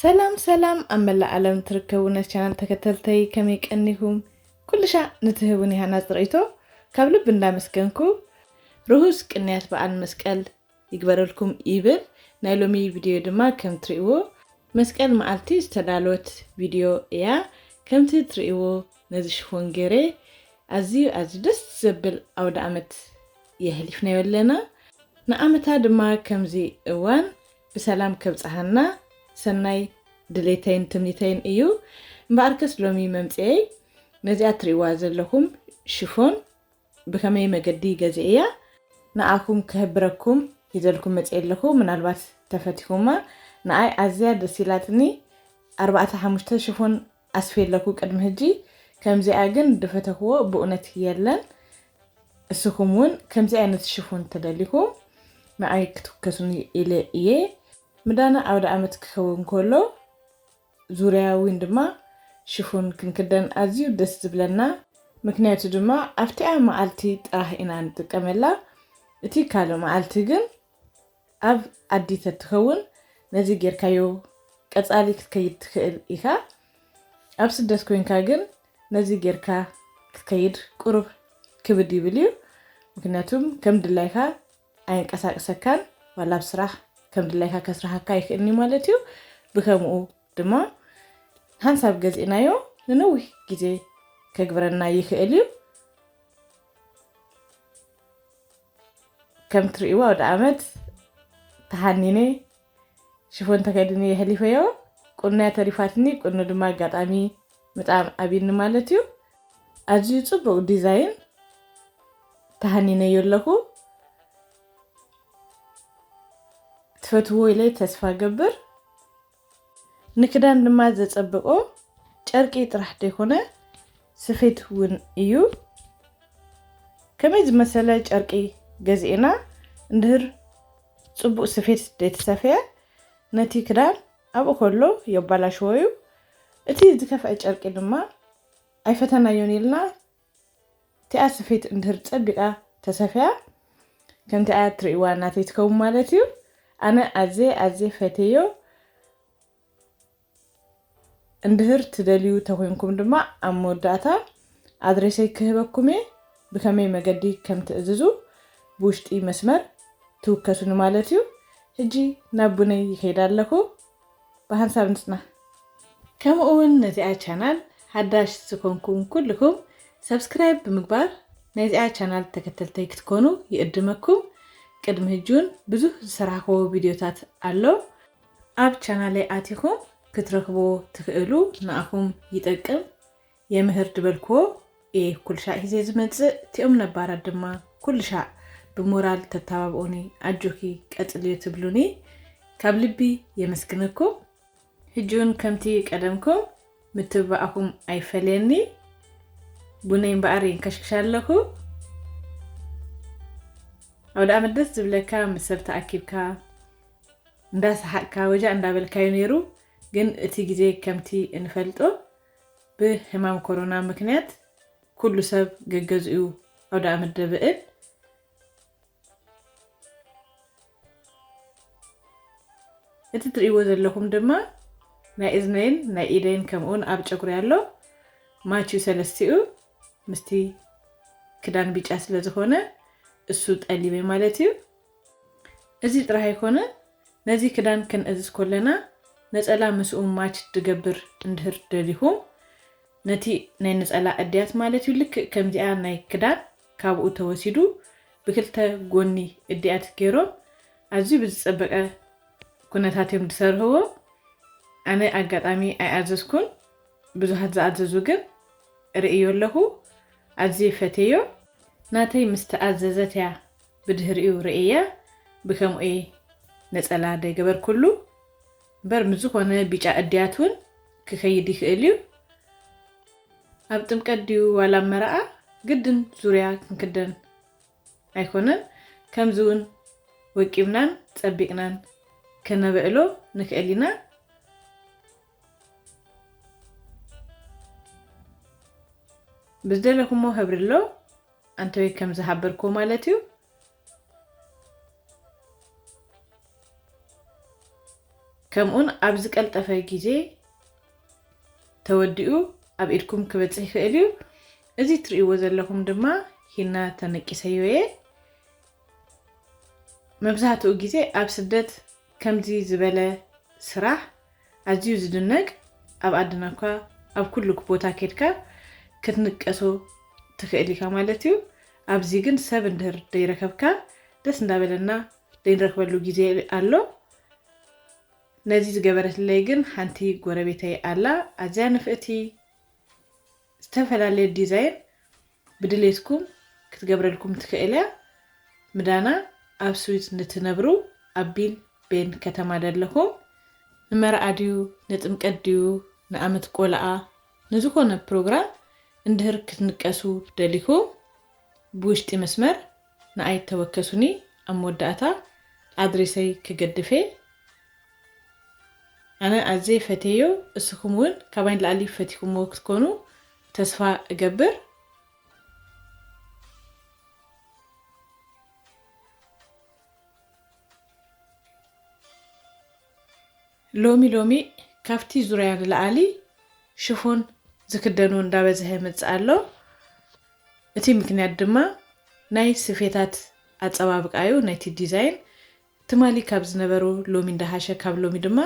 ሰላም ሰላም፣ ኣብ መላእ ዓለም ትርከቡ ናይ ቻናል ተከተልተይ ከመይ ቀኒኹም? ኩሉ ሻዕ ንትህቡኒ ሃናጽ ርእይቶ ካብ ልቢ እንዳመስገንኩ፣ ርሁስ ቅንያት በዓል መስቀል ይግበረልኩም ይብል። ናይ ሎሚ ቪድዮ ድማ ከም ትርእይዎ መስቀል መዓልቲ ዝተዳለወት ቪድዮ እያ። ከምቲ ትርእይዎ ነዚ ሽፎን ገይረ ኣዝዩ ኣዝዩ ደስ ዘብል ኣውደ ኣመት የሕሊፍናዮ ኣለና። ንኣመታ ድማ ከምዚ እዋን ብሰላም ከብጽሓና ሰናይ ድሌተይን ትምኒተይን እዩ። እምበኣርከስ ሎሚ መምጽኤይ ነዚኣ ትርእይዋ ዘለኹም ሽፎን ብኸመይ መገዲ ገዚኤያ ንኣኹም ክህብረኩም ሒዘልኩም መጽኤ ኣለኹ። ምናልባት ተፈቲኹማ። ንኣይ ኣዝያ ደስ ኢላትኒ። ኣርባዕተ ሓሙሽተ ሽፎን ኣስፌ ኣለኩ ቅድሚ ሕጂ። ከምዚኣ ግን ድፈተኽዎ ብእውነት የለን። እስኹም እውን ከምዚ ዓይነት ሽፎን ተደሊኹም ንኣይ ክትውከሱኒ ኢለ እየ። ምዳና ኣውደ ኣመት ክኸውን ከሎ ዙርያ እውን ድማ ሽፎን ክንክደን ኣዝዩ ደስ ዝብለና። ምክንያቱ ድማ ኣብቲኣ መዓልቲ ጥራሕ ኢና ንጥቀመላ። እቲ ካልእ መዓልቲ ግን ኣብ ኣዲ ተትኸውን ነዚ ጌርካዮ ቀጻሊ ክትከይድ ትኽእል ኢኻ። ኣብ ስደት ኮይንካ ግን ነዚ ጌርካ ክትከይድ ቁሩብ ክብድ ይብል እዩ። ምክንያቱም ከም ድላይካ ኣየንቀሳቅሰካን፣ ዋላ ኣብ ስራሕ ከም ድላይካ ከስርሓካ ይኽእልኒ ማለት እዩ። ብከምኡ ድማ ሓንሳብ ገዚእናዮ ንነዊሕ ግዜ ከግብረና ይኽእል እዩ። ከም ትርእይዎ ኣውደ ኣመት ተሓኒነ ሽፎን ተከዲነ የሕሊፈዮ። ቁኖ እያ ተሪፋትኒ። ቁኖ ድማ ኣጋጣሚ ምጣም ኣብኒ ማለት እዩ። ኣዝዩ ጽቡቕ ዲዛይን ተሃኒነዮ ኣለኹ። ትፈትዎ ኢለ ተስፋ ገብር። ንክዳን ድማ ዘጸብቆ ጨርቂ ጥራሕ ዘይኮነ ስፌት እውን እዩ። ከመይ ዝመሰለ ጨርቂ ገዚእና እንድህር ጽቡቕ ስፌት ዘይተሰፍየ ነቲ ክዳን ኣብኡ ከሎ የባላሽዎ እዩ። እቲ ዝከፍአ ጨርቂ ድማ ኣይፈተናዮን ኢልና እቲኣ ስፌት እንድህር ጸቢቓ ተሰፍያ ከምቲኣ ትርእይዋ ናተይ ትከውን ማለት እዩ። ኣነ ኣዜ ኣዜ ፈቴዮ። እንድህር ትደልዩ ተኮይንኩም ድማ ኣብ መወዳእታ ኣድሬሰይ ክህበኩም እየ። ብከመይ መገዲ ከም ትእዝዙ ብውሽጢ መስመር ትውከሱኒ ማለት እዩ። ሕጂ ናብ ቡነይ ይኸይድ ኣለኹ። ብሓንሳብ ንጽና። ከምኡ እውን ነዚኣ ቻናል ሓዳሽ ዝኾንኩም ኩልኹም ሰብስክራይብ ብምግባር ናይዚኣ ቻናል ተከተልተይ ክትኮኑ ይእድመኩም። ቅድሚ ሕጂ እውን ብዙሕ ዝሰራሕክዎ ቪድዮታት ኣሎ። ኣብ ቻናለይ ኣቲኹም ክትረኽብዎ ትኽእሉ፣ ንኣኹም ይጠቅም የምህር ዝበልክዎ እየ ኩሉ ሻዕ ሒዘ ዝመጽእ። እቲኦም ነባራት ድማ ኩሉ ሻዕ ብሞራል ተተባብኡኒ፣ ኣጆኺ ቀጽልዮ ትብሉኒ ካብ ልቢ የመስግነኩም። ሕጂ እውን ከምቲ ቀደምኩም ምትብባዕኩም ኣይፈለየኒ። ቡነይ እምበኣር የንከሽክሽ ኣለኹ። ኣውደ ኣመት ደስ ዝብለካ ምስ ሰብ ተኣኪብካ እንዳሰሓቅካ ወጃ እንዳበልካዩ ነይሩ። ግን እቲ ግዜ ከምቲ እንፈልጦ ብሕማም ኮሮና ምክንያት ኩሉ ሰብ ገገዝኡ ኣውደ ኣመት ደብእል። እቲ ትርእይዎ ዘለኹም ድማ ናይ እዝነይን ናይ ኢደይን ከምኡውን ኣብ ጨጉሪ ኣሎ። ማችዩ ሰለስቲኡ ምስቲ ክዳን ቢጫ ስለ ዝኾነ እሱ ጠሊመ ማለት እዩ። እዚ ጥራሕ ኣይኮነ፣ ነዚ ክዳን ክንእዝዝ ከለና ነጸላ ምስኡ ማች ድገብር እንድህር ደሊኹም፣ ነቲ ናይ ነጸላ እድያት ማለት እዩ፣ ልክእ ከምዚኣ ናይ ክዳን ካብኡ ተወሲዱ ብክልተ ጎኒ እድያት ገይሮም ኣዝዩ ብዝጸበቀ ኩነታት እዮም ዝሰርህዎ። ኣነ ኣጋጣሚ ኣይኣዘዝኩን፣ ብዙሓት ዝኣዘዙ ግን ርእዮ ኣለኹ። ኣዝየ ፈቴዮ። ናተይ ምስ ተኣዘዘት እያ ብድህሪኡ ርእየ ብከምኡ ነጸላ ደይገበርኩሉ። እምበር ምስ ዝኾነ ቢጫ እድያት እውን ክኸይድ ይኽእል እዩ። ኣብ ጥምቀት ድዩ ዋላ ኣብ መርዓ ግድን ዙርያ ክንክደን ኣይኮነን። ከምዚ እውን ወቂብናን ጸቢቕናን ከነብዕሎ ንክእል ኢና። ብዝደለኹሞ ሕብሪ ኣሎ ኣንተወይ ከም ዝሃበርኩ ማለት እዩ። ከምኡን ኣብ ዝቀልጠፈ ግዜ ተወዲኡ ኣብ ኢድኩም ክበጽሕ ይኽእል እዩ። እዚ ትርእይዎ ዘለኹም ድማ ሂና ተነቂሰዮ እየ። መብዛሕትኡ ግዜ ኣብ ስደት ከምዚ ዝበለ ስራሕ ኣዝዩ ዝድነቅ፣ ኣብ ዓድና እኳ ኣብ ኩሉ ቦታ ኬድካ ክትንቀሶ ትኽእል ኢኻ ማለት እዩ። ኣብዚ ግን ሰብ እንድህር ደይረከብካ ደስ እንዳበለና ደይንረክበሉ ግዜ ኣሎ። ነዚ ዝገበረትለይ ግን ሓንቲ ጎረቤተይ ኣላ፣ ኣዝያ ንፍእቲ፣ ዝተፈላለየ ዲዛይን ብድሌትኩም ክትገብረልኩም ትኽእል እያ። ምዳና ኣብ ስዊዝ ንትነብሩ ኣብ ቢል ቤን ከተማ ደለኹም ንመርዓ ድዩ ንጥምቀት ድዩ ንኣመት ቆልዓ ንዝኾነ ፕሮግራም እንድህር ክትንቀሱ ደሊኹም ብውሽጢ መስመር ንኣይ ተወከሱኒ። ኣብ መወዳእታ ኣድሬሰይ ክገድፍ እየ። ኣነ ኣዝየ ፈትየዮ፣ እስኹም እውን ካባይ ንላዕሊ ፈቲኹምዎ ክትኮኑ ተስፋ እገብር። ሎሚ ሎሚ ካብቲ ዙርያ ንላዕሊ ሽፎን ዝክደኑ እንዳበዝሐ ይመጽእ ኣሎ። እቲ ምክንያት ድማ ናይ ስፌታት ኣጸባብቃ እዩ፣ ናይቲ ዲዛይን። ትማሊ ካብ ዝነበሩ ሎሚ እንዳሃሸ፣ ካብ ሎሚ ድማ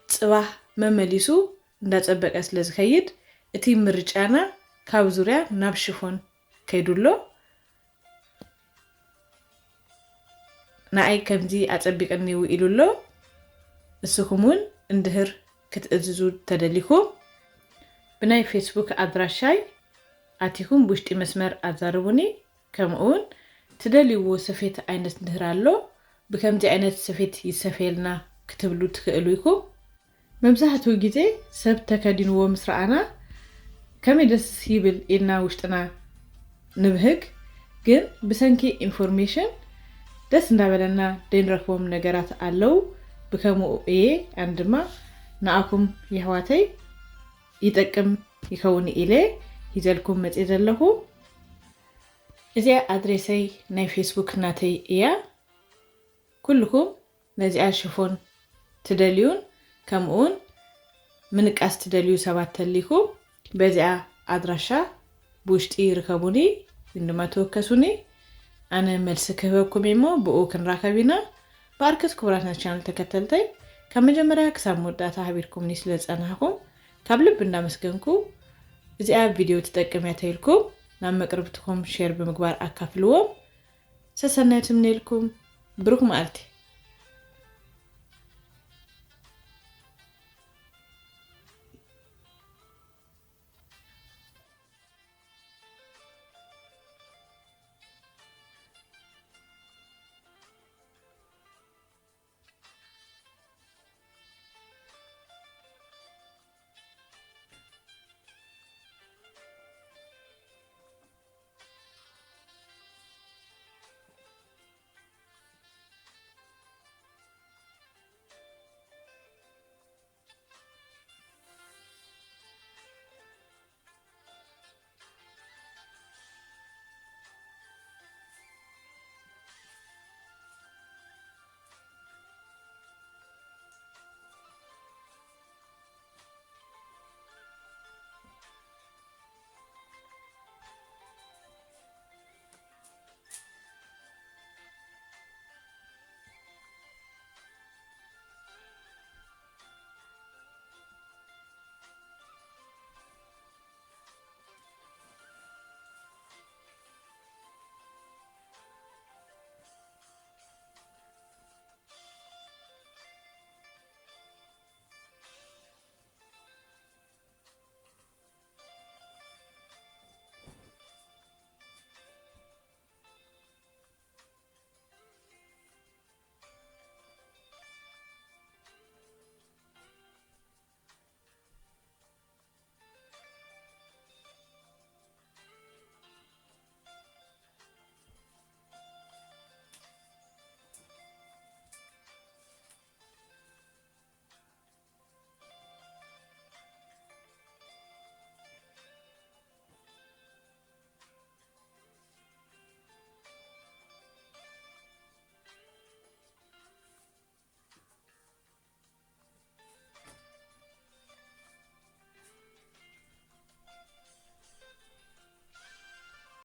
ጽባህ መመሊሱ እንዳጸበቀ ስለ ዝኸይድ፣ እቲ ምርጫና ካብ ዙርያ ናብ ሽፎን ከይዱ ኣሎ። ንኣይ ከምዚ ኣጸቢቅኒ ውኢሉ ኣሎ። ንስኹም እውን እንድህር ክትእዝዙ ተደሊኹም ብናይ ፌስቡክ ኣድራሻይ ኣቲኹም ብውሽጢ መስመር ኣዛርቡኒ። ከምኡ እውን ትደልይዎ ሰፌት ዓይነት እንድህር ኣሎ፣ ብከምዚ ዓይነት ሰፌት ይሰፈየልና ክትብሉ ትኽእሉ ኢኹም። መብዛሕትኡ ግዜ ሰብ ተከዲንዎ ምስ ረኣና ከመይ ደስ ይብል ኢልና ውሽጥና ንብህግ፣ ግን ብሰንኪ ኢንፎርሜሽን ደስ እንዳበለና ደይንረክቦም ነገራት ኣለዉ። ብከምኡ እየ ኣን ድማ ንኣኩም የሕዋተይ ይጠቅም ይኸውን ኢለ ሂዘልኩም መጽየ ዘለኹ። እዚኣ ኣድሬሰይ ናይ ፌስቡክ ናተይ እያ። ኩልኩም ነዚኣ ሽፎን ትደልዩን ከምኡውን ምንቃስ ትደልዩ ሰባት ተሊኩም በዚኣ ኣድራሻ ብውሽጢ ይርከቡኒ ወይ ድማ ተወከሱኒ። ኣነ መልሲ ክህበኩም እየ እሞ ብኡ ክንራኸብ ኢና። ብኣርከስ ክቡራት ናይ ቻነል ተከተልተይ ካብ መጀመርያ ክሳብ መወዳእታ ሓቢርኩምኒ ስለ ዝጸናሕኩም ካብ ልቢ እንዳመስገንኩ እዚኣ ቪድዮ ትጠቅም እያ ተይልኩም ናብ መቅርብትኩም ሼር ብምግባር ኣካፍልዎም። ሰሰናዩ ትምነልኩም። ብሩክ መዓልቲ።